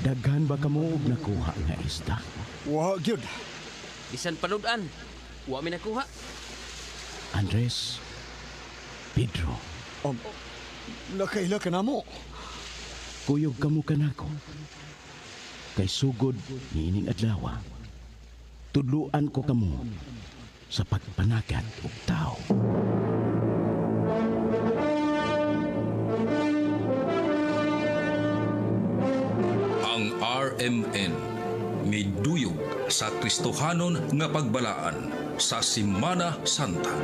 Daghan ba kamo og nakuha nga isda? Wa gyud. Bisan panudan, wa mi nakuha. Andres, Pedro, Nakaila ka namo. Kuyog kamo kanako. Kay sugod niining adlaw, tudluan ko kamo sa pagpanagat og tao. Ang RMN miduyog sa Kristohanon nga pagbalaan sa Simana Santa.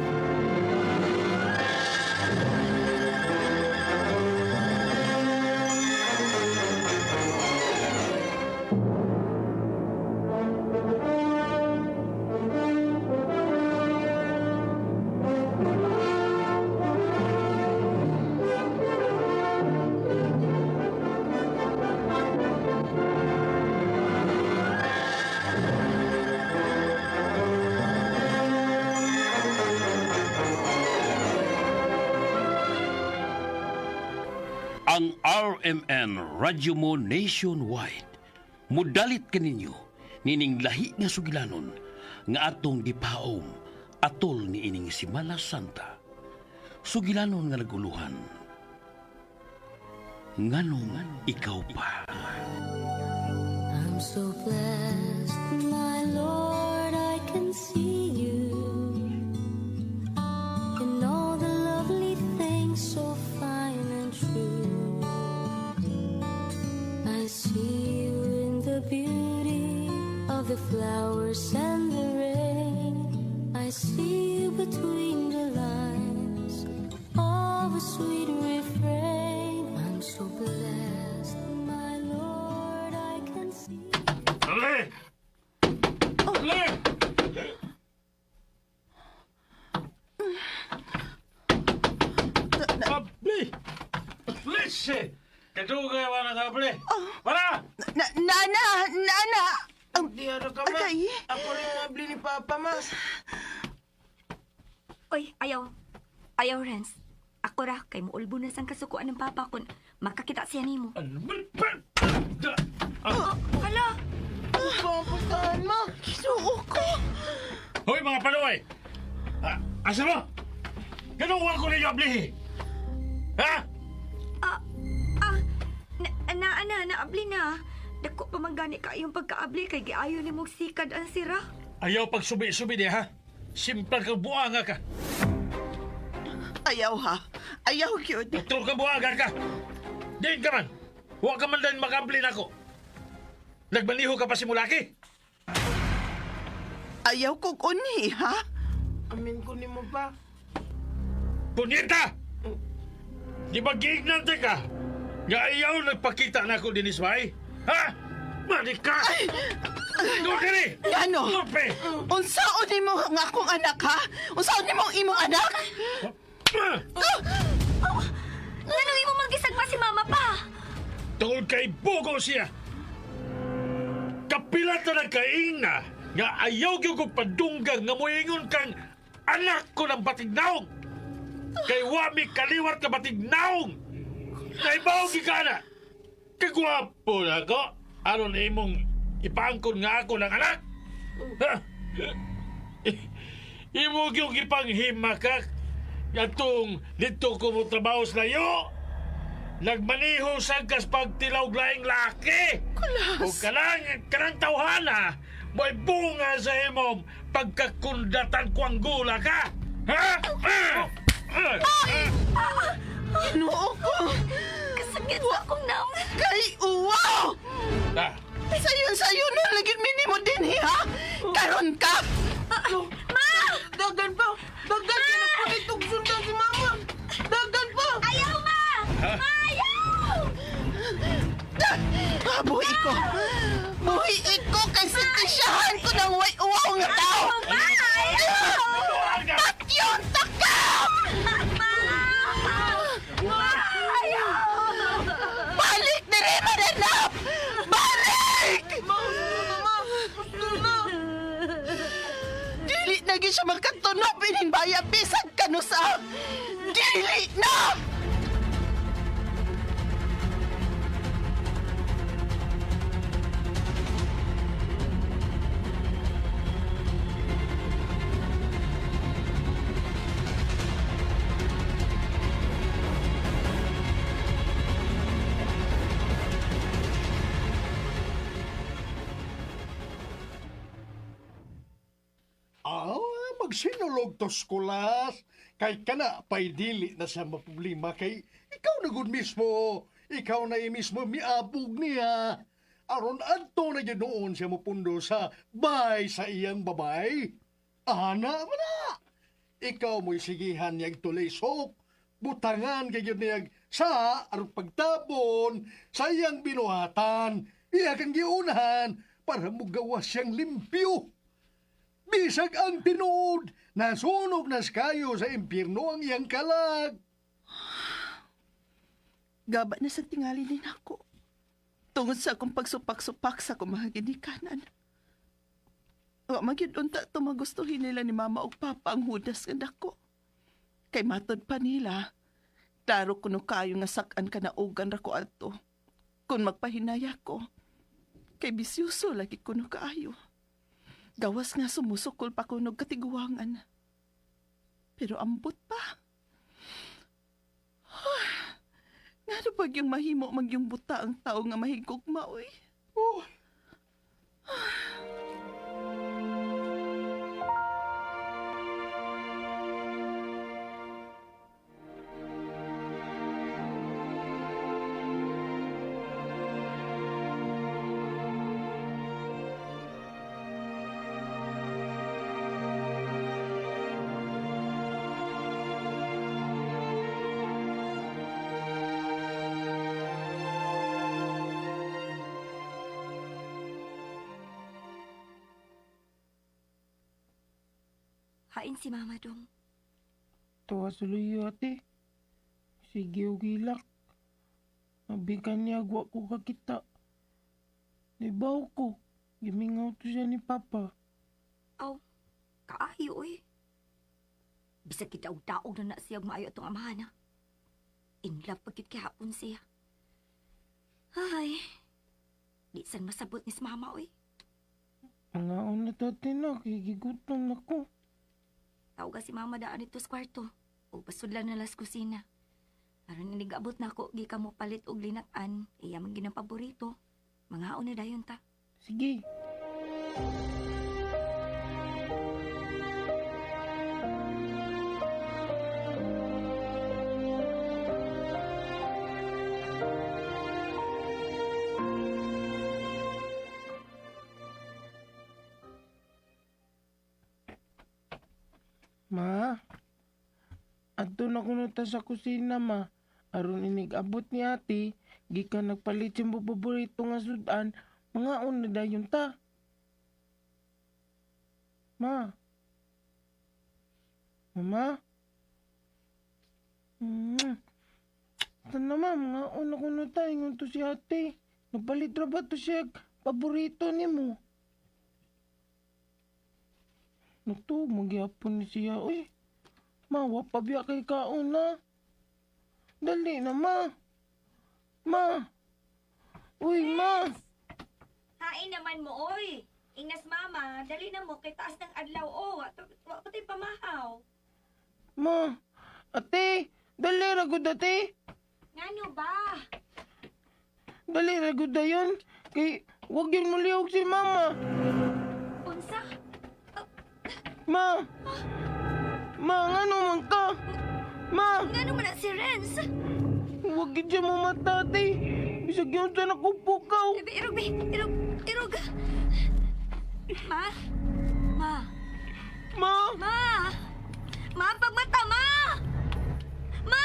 Ang RMN Radyo Mo Nationwide. Mudalit kaninyo nining lahi nga sugilanon nga atong gipaom atol ni ining Simana Santa. Sugilanon nga naguluhan. Nganong ikaw pa? I'm so blessed, my Lord, I can see you in all the lovely things so fine and true. I see you in the beauty of the flowers and the rain. I see you between the lines of a sweet refrain. I'm so blessed, my Lord, I can see. Ale! Ale! Abli! Lise! Kadugay wala ka, abli! Wala! Na, nana, nana. Ang, Di ara ka, ma. Agay. Ako rin mabli ni Papa, ma. Oy, ayaw. Ayaw, Renz. Ako ra, kay muulbo na sang kasukuan ng papa kun makakita siya nimo. Oh, hala! Pampustahan, ma. Ginoo ko. Hoy, mga paluay! Ah, asa mo? Ganun ko ninyo, abli! Ha? Ah, ah, na, na, na, naabli na. Dako pa man gani ka iyong pagkaabli kay giayo ni mong sikad ang sira. Ayaw pagsubi-subi niya, ha? Simplang kang buanga ka. Ayaw ha. Ayaw gyud. Doktor ka buanga ka. Diin ka man. Huwag ka man din makaabli nako. Nagmaniho ka pa si Mulaki. Ayaw kog unhi ha. Amin ko ni mo pa. Punyeta! Di ba giignante ka? Nga ayaw nagpakita na ako dinis, bay? Ha? Mali ka! Doon ka ni! Ngano? Lupe! Unsaon nimo nga akong anak ha? Unsaon nimo ang imong anak? Oh, nganong imo manggisag pa si mama pa? Tungod kay Bogo siya. Kapila ta nagkaing na nga ayaw gyud kog padunggang nga moingon kang anak ko ng batignaong. Kay wa mi kaliwat ka batignaong. Naibaw gi ka na. Kagwapo na ako. Aron imong ipaangkon nga ako ng anak. Ha? Imo gyud gipanghimakak atong dito ko mo trabaho sa layo. Nagmaniho sa gas pagtilaw laing laki. Kulas. O kanang, kanang tawhana, mo'y bunga sa imong pagkakundatan ko ang gula ka. Ha? Ah! Ah! Ah! Ginoo ko. Kasakit sa akong naong. Kay uwaw. Ah! Sayon sayon na lagi minimo dinhi ha. Karon ka. Ma! Dagan pa. Dagan. Kinapunit og sundan si Mama. Dagan pa. Ayaw, ma! Ma, ayaw! Ah, buhi ko. Buhi ko kay sentisyahan ko ng way uwaw nga tao. Ma, ayaw! Patyon ta ka! Ma! Ma, ayaw! Balik diri mananap! Balik! Ma, gusto na, ma. Gusto na. Dili na gyud siya magkatunob ining baya bisag kanusap. Dili na! Magsinulog to skulas. Kay kana pay dili na siya maproblema kay ikaw na gud mismo. Ikaw na mismo miabog niya. Aron adto na gyud noon siya mopundo sa bay sa iyang babay. Ana man na. Ikaw mo'y sigihan niyag tulisok. Butangan kay gyud niyag sa aron pagtabon sa iyang binuhatan. Iya kang giunahan para mugawas siyang limpyo. Bisag ang tinuod, nasunog nas kayo sa impyerno ang iyang kalag. Gaba na sa tingali ni nako. Tungod sa akong pagsupak-supak sa akong mga ginikanan. Wa man gyud unta to magustuhin nila ni mama ug papa ang hudas nga dako. Kay matod pa nila, klaro kuno kayo nga sak-an kanaugan ra ko adto. Kung magpahinaya ko, kay bisyuso lagi kuno kaayo. Gawas nga sumusukol pa kuno katiguangan. Pero ambot pa. Ngano pag yung mahimo magyung buta ang tao nga mahigugma, oy? Oh, Hain si mama dong. Tuwa suluyo ate. Sige og hilak. Mabigan niya agwa ko kakita. Nibaw ko. Gimingaw to siya ni Papa. Aw, kaayo oy. Bisag kitaog-taog na na siya maayo atong amahan ha. In love pag yun kihapon siya. Ay, di san masabot ni si mama oy. Mangaon na tate na. Kay gigutom na ko. Tawag si mama daan ito sa kwarto. O pasudlan na las kusina. Aron inigabot na ako, gi ka mo palit og linat-an. Iya man ginang paborito. Mangaon na dayon ta. Sige. Ma, adto na kuno ta sa kusina ma. Aron inig-abot ni ate, gikan nagpalit siyang paborito nga sudan, mangaon na dayon ta. Ma. Mama? Mm. Tana ma, mangaon na kuno ta, ingon to si ate. Nagpalit ra ba to siya paborito nimo? Nagtuog magyapon ni siya, uy. Ma, wa pa biya kay kaon na. Dali na, ma. Ma. Uy, ma. Hain naman mo, oy. Ingnas mama, dali na mo kay taas ng adlaw oh. Wa wa pa tayo pamahaw. Ma. Ate, dali ra gud ate. Ngano ba? Dali ra gud dayon. Kay wag yun mulihok si mama. Unsa? Ma. Ma, ngano man ka? Ma, Ngano man na si Renz? wag yun siya mamata, ate. Bisag yun sa nakupukaw. Irog, be, irog, irog. Ma? Ma? Ma. Ma! Ma, pagmata, ma! Ma!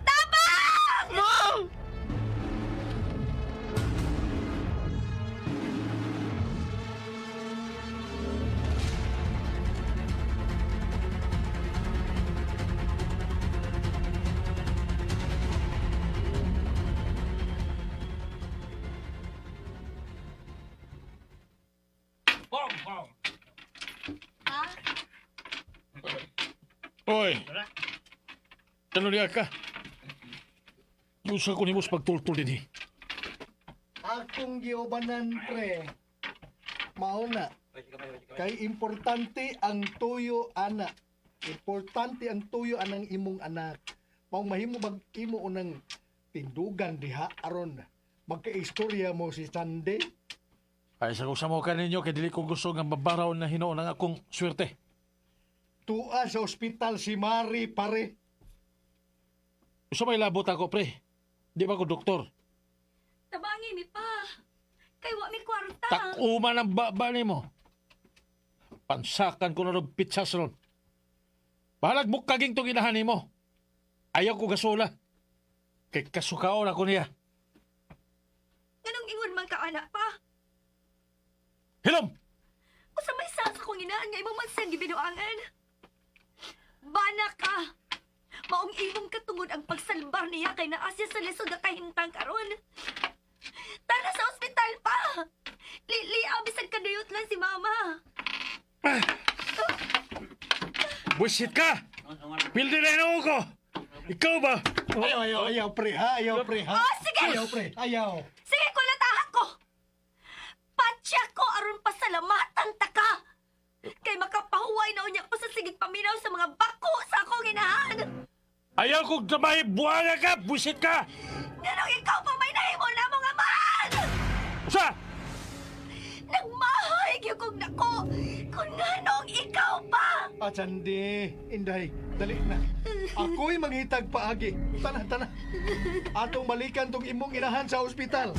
Tabang! Ma! Pong, pong. Ha? Oy. Tanong niya ka. Usa ko nimo sa pagtultol dinhi. Akong giubanan pre. Mao na. Kay importante ang tuyo ana. Importante ang tuyo anang imong anak. Mao mahimo bag imo unang tindugan diha aron magkaistorya mo si Sunday. Ay sa kong samukan ninyo kay dili ko gusto nga mabaraw na hinuon ang akong swerte. Tua sa ospital si Mari, pare. Usa may labot ako, pre. Di ba ko doktor? Tabangi mi pa. Kay wa mi kwarta. Takuma ng baba nimo. Pansakan ko na rin pitsas ron. Bahalag mo kaging tong inahan nimo. Ayaw ko gasula. Kay kasukaon ako niya. Nganong ingon man ka anak pa? Hilom! Usa may sa akong inaan nga imo man siyang gibinuangan. Bana ka. Maong imong katungod ang pagsalbar niya kay naa siya sa lisod nga kahimtang karon. Tara sa ospital pa. Lili, bisag kaduyot lang si mama. Buisit ka! Pildi na hinuon ko! Ikaw ba? Ayaw, ayaw, ayaw, pre, ha? Ayaw, pre, ha? Oh, sige! Ayaw, pre, ayaw. Sige, kulatahan ko! Patya ko aron pasalamatan ta ka! Kay makapahuway na unya ko sa sigig paminaw sa mga bako sa akong inahan! Ayaw kong tumahi! Buwala ka! Buisit ka! Nganong ikaw pa may nahimo na mga mahal! Usa! Nagmahay gyud kog nako! Kung nganong ikaw pa! Atsandi, Inday, dali na. Ako'y manghitag paagi. Tana, tana. Atong balikan tong imong inahan sa ospital.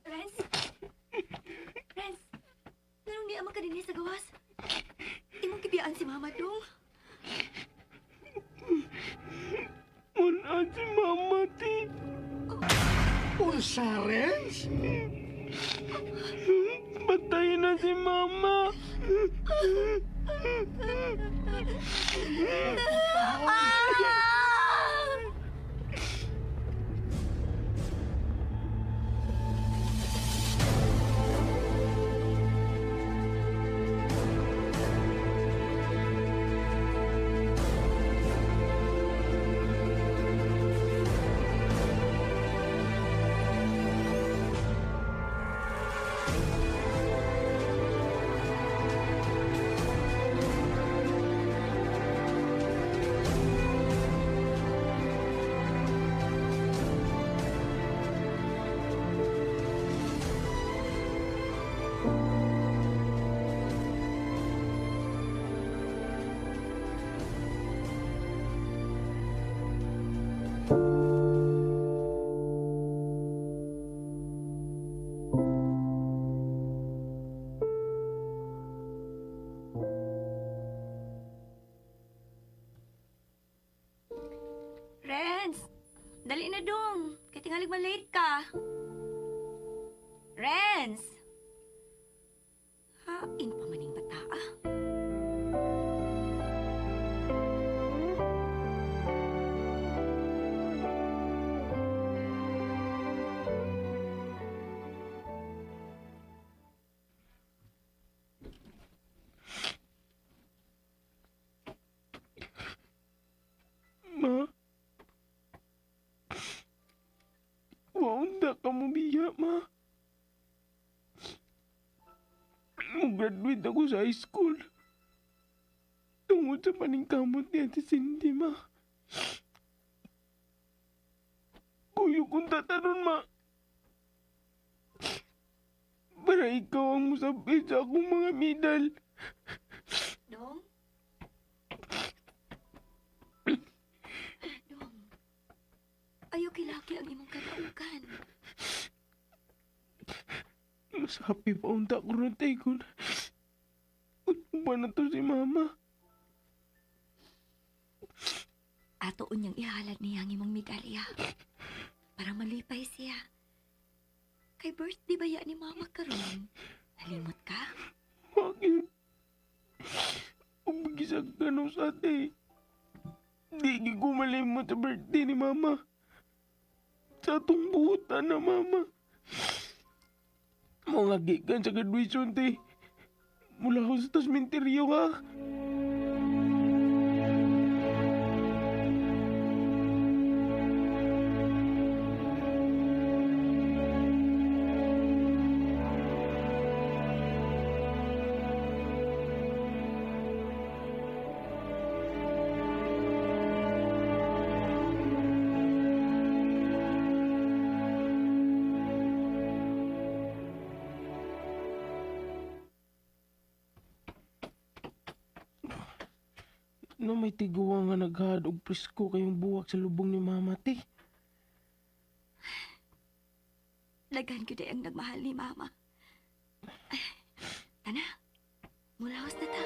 Renz? Renz? Nganong di man ka dinhi sa gawas? Imong gibiyaan si Mama dong. Wala si mama, te. Unsa, Renz? Patay na si mama. Ah! Renz, dali na dong. Kay tingalig malate ka. Renz! Hain pa maning bata ah. Ma. Waunda ka mo biya, ma. Mo-graduate ako sa high school. Tungod sa paningkamot ni Ate Cindy, ma. Kuyo kong tatanon, ma. Para ikaw ang musabi sa akong mga medal. Dong? Dong. Ayaw kilaki ang imong kadaugan. Mas happy pa unta ko ron, tay, kung ba na to si mama. Ato unyang ihalad niya ang imong medalya. Para malipay siya. Kay birthday ba ya ni mama karon? Nalimot ka? Bakit? Umagisag ka nung sa ate. Di ko malimot sa birthday ni mama. Sa atong buhutan na mama. Mao nga gikan sa graduation, te. Mula ko sa tasmenteryo, ha? No, may tiguang nga naghahad og presko kayong buwak sa lubong ni Mama, te. Daghan gyud ay ang nagmahal ni Mama. Ay, tana, mulaos na ta.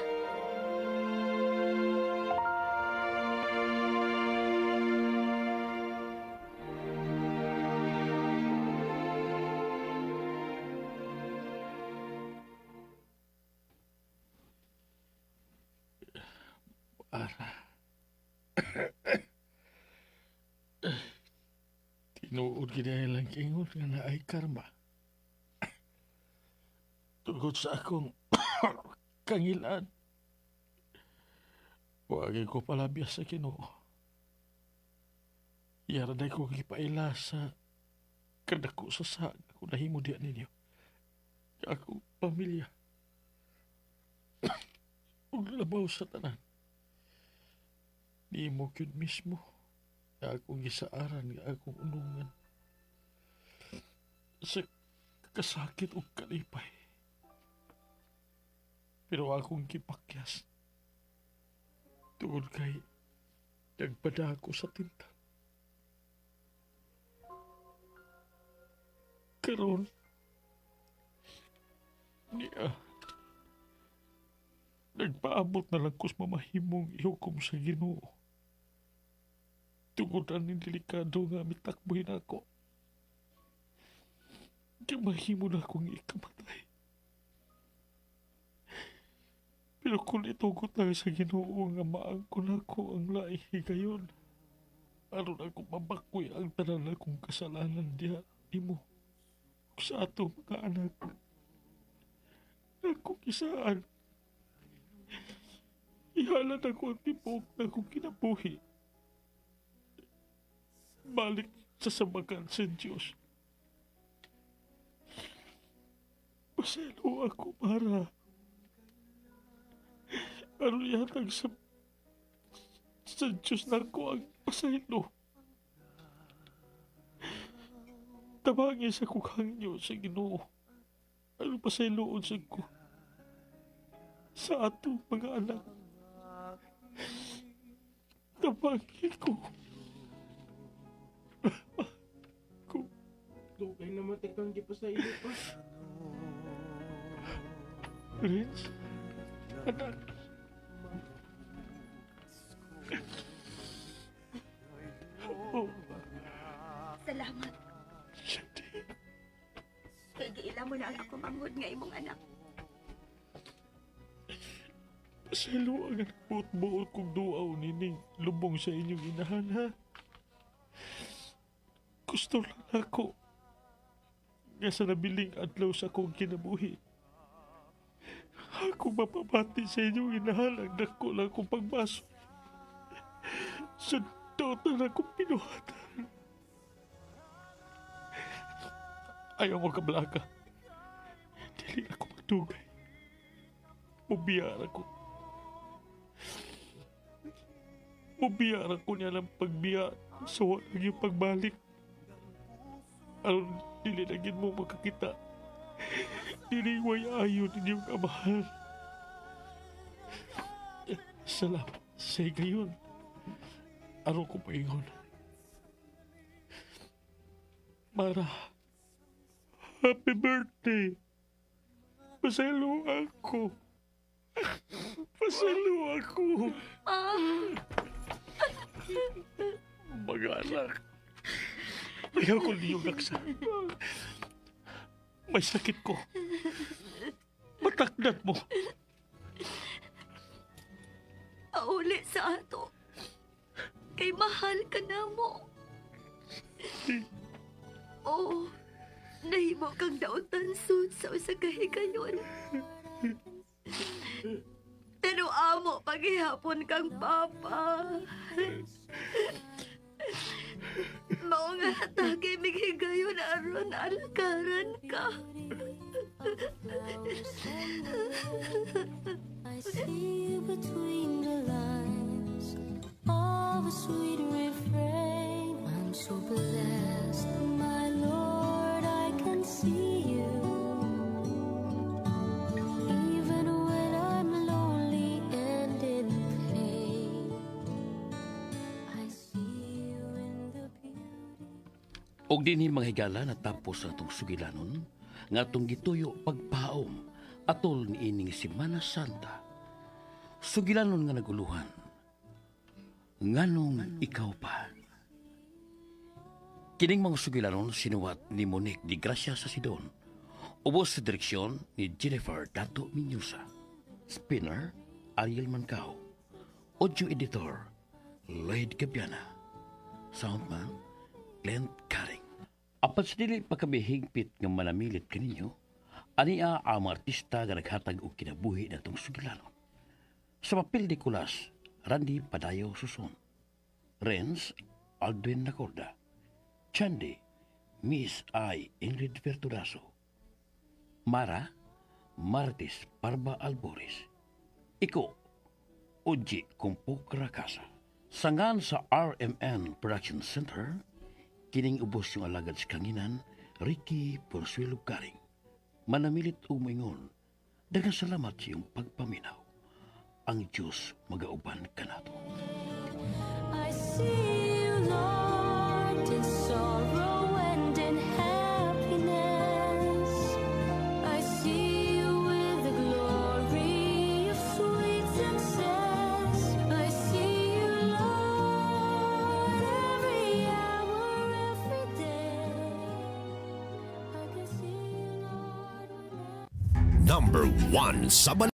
Ara. Tinuod gid ay lang ingon nga naay karma. Tungod sa akong kangilan. Wagi ko palabya sa Ginoo. Yara day ko gipaila sa kadako sa sag ako nahimo diya ninyo. Akong pamilya. Ug labaw sa tanan. Nimo gyud mismo nga akong gisaaran nga akong unungan sa kasakit ug kalipay. Pero akong gipakyas tungod kay nagpada ako sa tinta. Karon niya nagpaabot na lang ko sa mamahimong ihukom sa Ginoo. Tungod aning delikado nga mitakbohin ako. Di mahimo na akong ikamatay. Pero kung itugot lang sa Ginoo nga maangkon ako ang laing higayon, aron ako mabakoy ang tanan akong kasalanan diha nimo ug sa ato mga anak. Akong isaan. Ihalan ako ang tibuok na akong kinabuhi. Balik sa samakan sa Diyos. Paselo ako para aron ihatag sa Diyos na ako ang pasaylo. Tabangi sa kong hangyo sa Ginoo. Ano pasayloon sa ko sa atong mga anak. Tabangi ko. Ko. Dugay naman kang gipasaylo pa. Prince, anak. Oh, Salamat. Shanti. Kay giila mo na ang ako manghod nga imong anak. Pasaylo ang buot-buot kong duaw nining lubong sa inyong inahan, ha? Gusto lang ako nga sa nabiling adlaw sa akong kinabuhi. Ako mapabati sa inyong inahan ang dako lang akong pagbaso. Sa dautan akong pinuhatan. Ayaw mo kablaka. Dili ako magdugay. Mubiyar ako. Mubiyar ako niya ng pagbiya sa walang yung pagbalik. Aron dili na gid mo makakita. Dili way ayon ninyong amahan. Salamat sa gayon. Aron ko paingon. Mara, happy birthday. Pasaylo ako. Pasaylo ako. Mga anak. Ayaw ko ninyong laksa. May sakit ko. Matakdat mo. Pauli sa ato. Kay mahal ka na mo. Oo. Nahimo kang dautan sud sa usa ka higayon. Pero amo paghihapon kang papa. Mao nga hatagay mig higayon aron alagaran ka. I see you between the lines of a sweet refrain. I'm so blessed, my Lord, I can see you. Even when I'm lonely and in pain, I see you in the beauty. Og dinhi, mga higala, natapos ang atong sugilanon nga atong gituyo pagpaom atol ni ining Simana Santa. Sugilanon nga naguluhan. Nganong ikaw pa? Kining mga sugilanon sinuwat ni Monique Di Gracia sa Sidon. Ubos sa direksyon ni Jennifer Dato Minyusa. Spinner, Ariel Mancao. Audio editor, Lloyd Gabiana. Soundman, Glenn Caring. Apan sa dili pa kami higpit nga manamilit kaninyo, ania ang mga artista nga naghatag og kinabuhi natong sugilanon. Sa papel ni Kulas, Randy Padayo Suson. Renz, Aldwin Nacorda. Chandy, Miss I. Ingrid Verturaso. Mara, Martis Parba Albores. Iko, Oji Kumpok Rakasa. Sangan sa RMN Production Center, kining ubos inyong alagad sa kanginan, Ricky Porsuelo Garing. Manamilit umingon, daghang salamat sa iyong pagpaminaw. Ang Diyos magauban kanato. I see you, Lord, in sorrow and in happiness. I see you with the glory of sweet success. I see you, Lord, every hour, every day. I can see you, Lord, whenever. Number 1 sa balita.